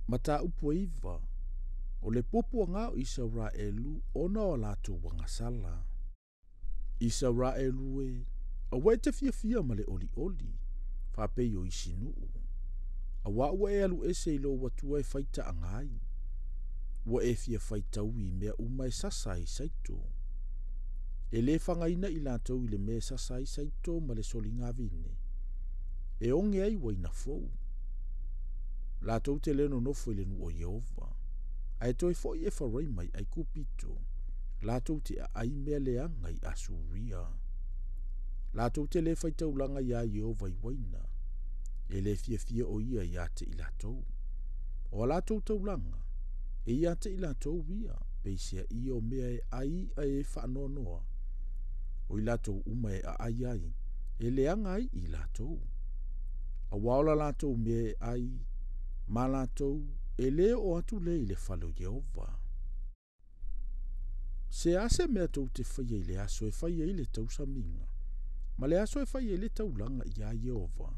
Mataupu e 9, o le puapuaga o Isaraelu ona o a latou agasala. Isaraelu e, aua e te fiafia ma le olioli, faapei o isi nuu, auā ua e alu ese i lou Atua e faitaaga ai. Ua e fia faitaui i mea uma e sasa ai saito. E lē fagaina i latou i le mea e sasa ai saito ma le soligavine, e oge ai uaina fou. Latou te lē nonofo i le nuu o Ieova, ae toe fo'i Efaraima i Aikupito, latou te aai mea leaga i Asuria. Latou te lē faitaulaga iā Ieova i uaina, e lē fiafia o ia iā te i latou. O a latou taulaga, e iā te i latou ia, peiseai o mea e ai i'a e faanoanoa, o i latou uma e aai ai, e leaga ai i latou. Auā o la latou mea e ai, ma latou, e lē oo atu lea i le fale o Ieova. Se a se mea tou te faia i le aso e fai ai le tausamiga, ma le aso e fai ai le taulaga iā Ieova?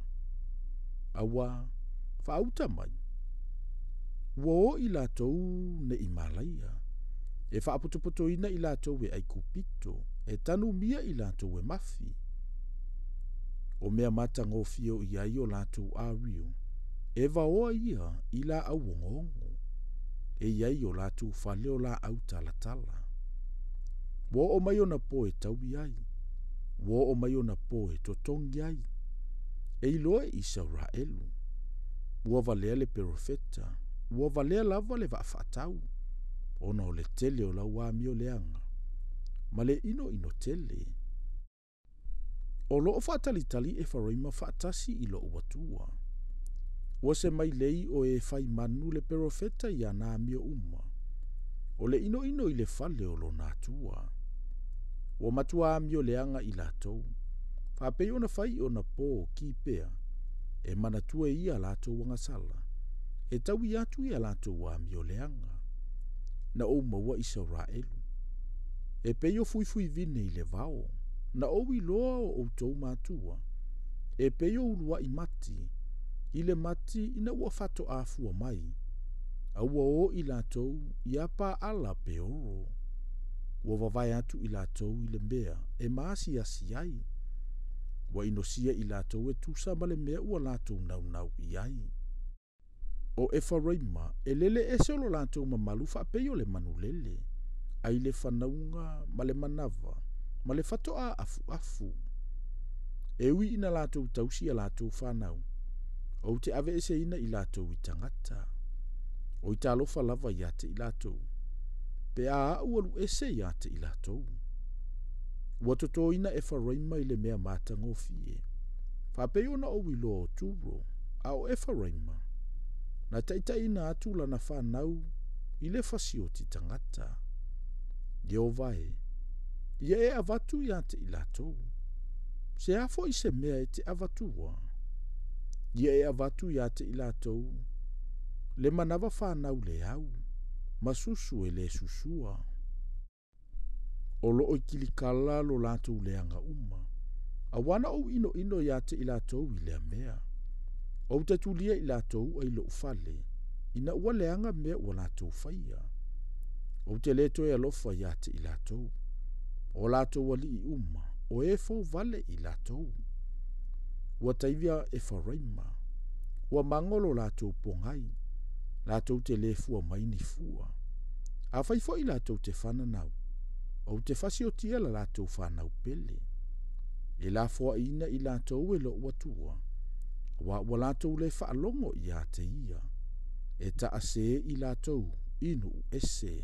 Auā, faauta mai, ua o i latou nei malaia, e faapotopotoina i latou e Aikupito, e tanumia i latou e mafi. O mea matagofie o i ai o latou ārio, e vaoa ia i laau ogoogo, e i ai o latou fale o laau talatala. Ua oo mai ona po e taui ai, ua oo mai ona po e totogi ai, e iloa e Isaraelu. Ua valea le perofeta, ua valea lava le vaafaatau, ona o le tele o lau amio leaga, ma le inoino tele. O loo faatalitali Efaraima faatasi i lou Atua. Ua se mailei o e fai manu le perofeta i ana amio uma, o le inoino i le fale o lona Atua. Ua matua amio leaga i latou, faapei ona fai i ona po o Kipea, e manatua e ia latou agasala, e taui atu i a latou amio leaga. Na ou maua Isaraelu, e pei o fuifuivine i le vao, na ou iloa o outou matua, e pei o uluai mati, i le mati ina ua faatoafua mai, a ua o i latou iā Paala Peoro. Ua vavae atu i latou i le mea e maasiasi ai, ua inosia i latou e tusa ma le mea ua latou naunau i ai. O Efaraima, e lele ese o lo latou mamalu faapei o le manulele, ai le fanauga ma le manava, ma le fatoā afuafu. E ui ina latou tausi a latou fanau, ou te aveeseina i latou i tagata. O i talofa lava iā te i latou, pe a a'u alu ese iā te i latou. Ua totoina Efaraima i le mea matagofie, faapei ona ou iloa o Turo, a o Efaraima, na taitaiina atu lana fanau i le fasioti tagata. Ieova e, ia e avatu iā te i latou. Se a foi se mea e te avatua? Ia e avatu iā te i latou le manava fanau le au, ma susu e lē susua. O loo i Kilikala lo latou leaga uma, auā na ou inoino iā te i latou i lea mea. Ou te tulia i latou ai lou fale, ina ua leaga mea ua latou faia. Ou te lē toe alofa iā te i latou. O latou alii uma, o e fou vale i latou. Ua taivia Efaraima, ua mago lo latou pogai, latou te lē fua mai ni fua. Afai foi latou te fananau, ou te fasiotia la latou fanau pele. E lafoaiina i latou e lou Atua, auā ua latou lē faalogo iā te ia, e taasē i latou i nuu ese.